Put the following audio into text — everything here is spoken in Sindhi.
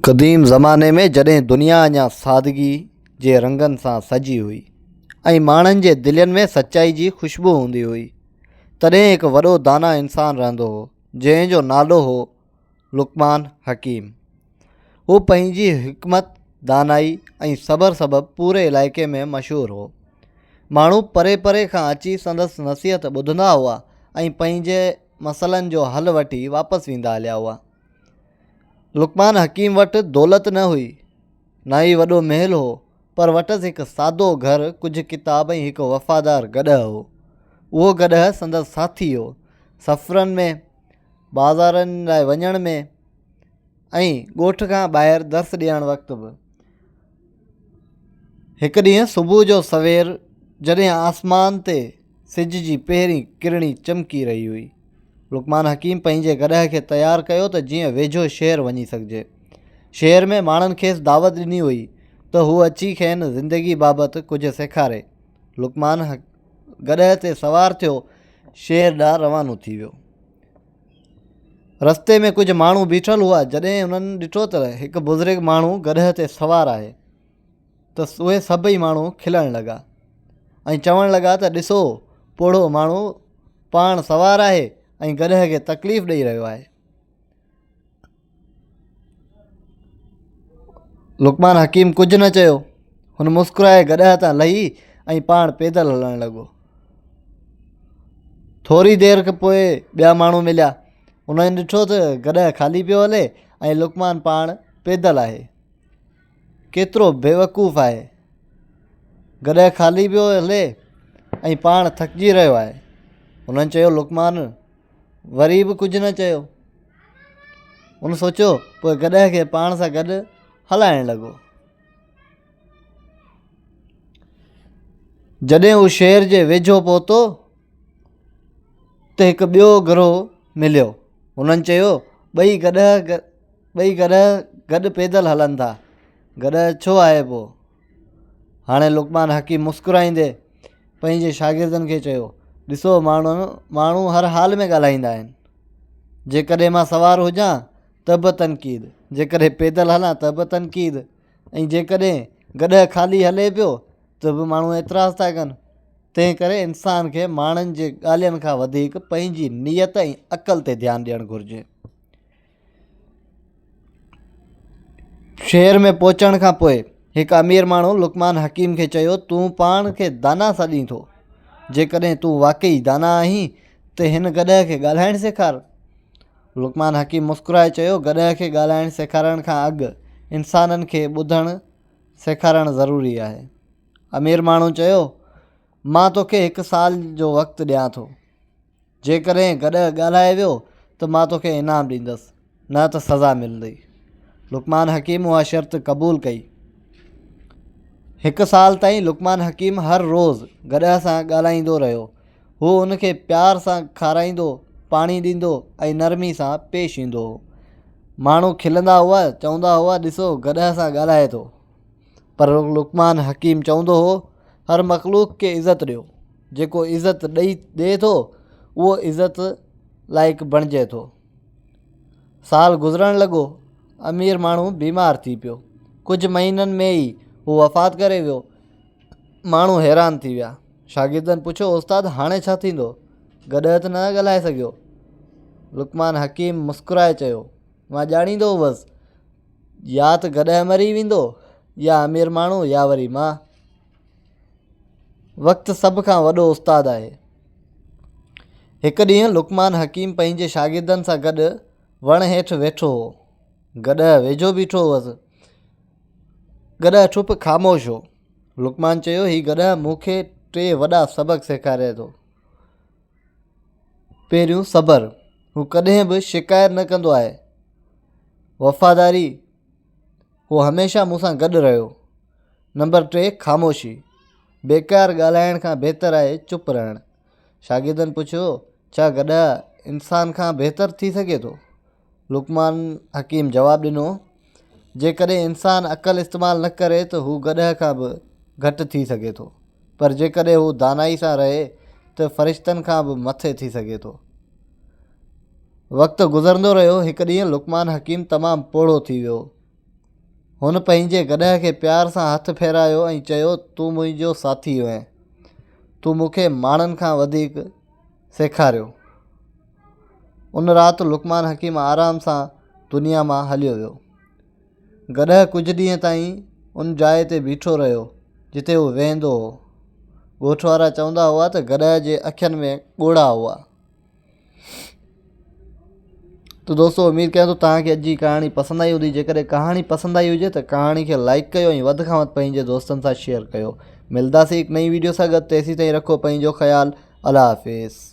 قديم زماني ۾ جڏهن دنيا اڃا سادگي جي رنگن سان سجي هئي ۽ ماڻهن جي دلين ۾ سچائي جي خوشبو هوندي هئي، تڏهن هڪ وڏو دانا انسان رهندو هو، جنهن جو نالو هو لقمان حڪيم. هو پنهنجي حڪمت، دانائي ۽ صبر سبب پوري علائقي ۾ مشهور هو. ماڻهو پري پري کان اچي سندس نصيحت ٻڌندا هئا ۽ پنهنجي مسئلن جو حل وٺي واپس ويندا هليا هئا. لقمان حڪيم وٽ دولت نه هئي، نه ئي وڏو محل هو، پر وٽس هڪ سادو گهر، ڪجهه ڪتاب ۽ هڪ وفادار گڏهه هو. اهو گڏهه سندس ساٿي هو. سفرن ۾، بازارن لاء وڃڻ ۾ ۽ ڳوٺ کان ٻاهر درس ڏيڻ وقت به. هڪ ڏينهن صبح جو سوير جڏهن آسمان تي سج جي پهرين ڪرڻي چمڪي رهي هئي. لقمان حڪيم پنهنجي گڏهه کي تيار ڪيو ته جيئن ويجهو شهر وڃي سگهجي. شهر ۾ ماڻهن کيس دعوت ڏني هئي ته هو اچي کين زندگي بابت ڪجهه سيکاري. لقمان گڏهه تي سوار ٿيو شهر ڏانهن روانو ٿي ويو. رستي ۾ ڪجهه ماڻهو بيٺل هئا، جڏهن هنن ڏٺو ته هڪ بزرگ ماڻهو گڏهه تي سوار آهي. ته اهي سڀئي ماڻهو کلڻ لڳا ۽ چوڻ لڳا ته ڏسو پوڙهو ماڻهو پاڻ سوار آهي ۽ گڏهه کي تڪليف ڏئي رهيو آهي. لقمان حڪيم ڪجهه نه چيو. هن مسڪرائي گڏهه تان لهي ۽ پاڻ پيدل هلڻ لڳو. ٿوري دير کان پوء ٻيا ماڻهو مليا. انهن ڏٺو ته گڏهه خالي پيو هلي ۽ لقمان پاڻ پيدل آهي. ڪيترو بيوقوف آهي. گڏهه خالي پيو هلي ۽ پاڻ ٿڪجي رهيو آهي. هنن چيو لقمان وري به ڪجهه نه چيو. هن سوچيو پوء گڏهه کي پاڻ سان گڏ هلائڻ لڳو. جڏهن هو شهر جي ويجهو پهتو ته هڪ ٻيو گروهه مليو. هنن چيو ٻئي گڏهه ٻئي گڏهه گڏ پيدل هلن ٿا. گڏهه ڇو آهي پوء؟ هاڻي لقمان حڪيم مسڪرائيندي پنهنجي شاگردن کي چيو، ڏسو ماڻهو هر حال ۾ ڳالهائيندا آهن. جيڪڏهن مان سوار هجان ته به تنقيد، جيڪڏهن پيدل هلان ته به تنقيد ۽ جيڪڏهن گڏهه خالي هلي پيو ته به ماڻهو اعتراض ٿا ڪن. تنهن ڪري انسان کي ماڻهن جي ڳالهين کان وڌيڪ پنهنجي نيت ۽ عقل تي ڌيان ڏيڻ گهرجي. شهر ۾ پهچڻ کان پوء هڪ امير ماڻهو لقمان حڪيم کي چيو، تون پاڻ کي دانا سڏين ٿو. جيڪڏهن تون واقعي دانا آهين ته هن گڏهه کي ڳالهائڻ سيکار. لقمان حڪيم مسڪرائي چيو، گڏهه کي ڳالهائڻ سيکارڻ کان اڳ انسانن کي ٻڌڻ سيکارڻ ضروري آهي. امير ماڻهو چيو، مان توکي هڪ سال جو وقت ڏيان ٿو. جيڪڏهن گڏهه ڳالهائي ويو ته مان توکي انعام ڏيندس، نه ته سزا ملندئي. لقمان حڪيم اها شرط قبول ڪئي. هڪ سال تائين لقمان حڪيم هر روز گڏهه سان ڳالهائيندو رهيو. هو ان کي پيار سان کارائيندو، پاڻي ڏيندو ۽ نرمي سان پيش ايندو هو. ماڻهو کلندا هئا، چوندا هئا ڏسو گڏهه سان ڳالهائي ٿو. پر لقمان حڪيم چوندو هو، هر مخلوق کي عزت ڏيو. جيڪو عزت ڏئي ڏئي ٿو اهو عزت لائق بڻجي ٿو. سال گذرڻ لڳو، امير ماڻهو بيمار ٿي پيو. ڪجهه مهينن ۾ ئي هو وفات ڪري ويو. ماڻهو حيران ٿي ويا. شاگردن پڇيو، استاد هاڻي ڇا ٿيندو؟ گڏهه ته نه ڳالهائي سگهيو. لقمان حڪيم مسڪرائي چيو، مان ڄاڻيندو هوس يا ته گڏهه مري ويندو يا امير ماڻهو يا وري مان. وقت سڀ کان وڏو استاد آهي. هڪ ڏينهن لقمان حڪيم پنهنجي شاگردن سان گڏ وڻ هيٺ ويٺو هو. گڏهه ويجهو بيٺو هوس. گڏهه چپ خاموش هو. لقمان چيو، هي گڏهه مون کي ٽي وڏا سبق سيکاري ٿو. پهريون صبر، هو ڪڏهن به شڪايت نه ڪندو آهي. وفاداري، هو هميشه مون سان گڏ رهيو. نمبر 3، خاموشي، بيڪار ڳالهائڻ کان بهتر آهي چپ رهڻ. شاگردن پڇيو، ڇا گڏهه انسان کان بهتر ٿي سگهي ٿو؟ لقمان حڪيم جواب ڏنو، جيڪڏهن انسان عقل استعمال نه ڪري ته هو گڏهه کان به گهٽ ٿي سگهي ٿو، پر جيڪڏهن هو دانائي سان رهي ته فرشتن کان به مٿي ٿي سگهي ٿو. وقت گذرندو رهيو، هڪ ڏينهن لقمان حڪيم تمام پوڙهو ٿي ويو. هن پنهنجي گڏهه کي پيار سان هٿ ڦيرايو ۽ چيو، تون منهنجو ساٿي هئين. تون مون کي ماڻهن کان وڌيڪ سيکاريو. ان رات لقمان حڪيم آرام سان دنيا مان هليو ويو. گڏهه ڪجهه ڏينهن تائين ان جاء تي بيٺو رهيو، جتي هو ويهندو هو. ڳوٺ وارا چوندا هئا ته گڏهه جي اکين ۾ ڳوڙها هئا. تو دوستو اميد ڪيان ٿو توهان کي اڄ جي ڪهاڻي پسند آئي هوندي جيڪڏهن ڪهاڻي پسند آئي هجي ته ڪهاڻي کي لائڪ ڪيو ۽ وڌ کان وڌ پنهنجي دوستن سان شيئر ڪيو ملداسين هڪ نئين ويڊيو سان گڏ تيسين تائين رکو پنهنجو خيال الله حافظ.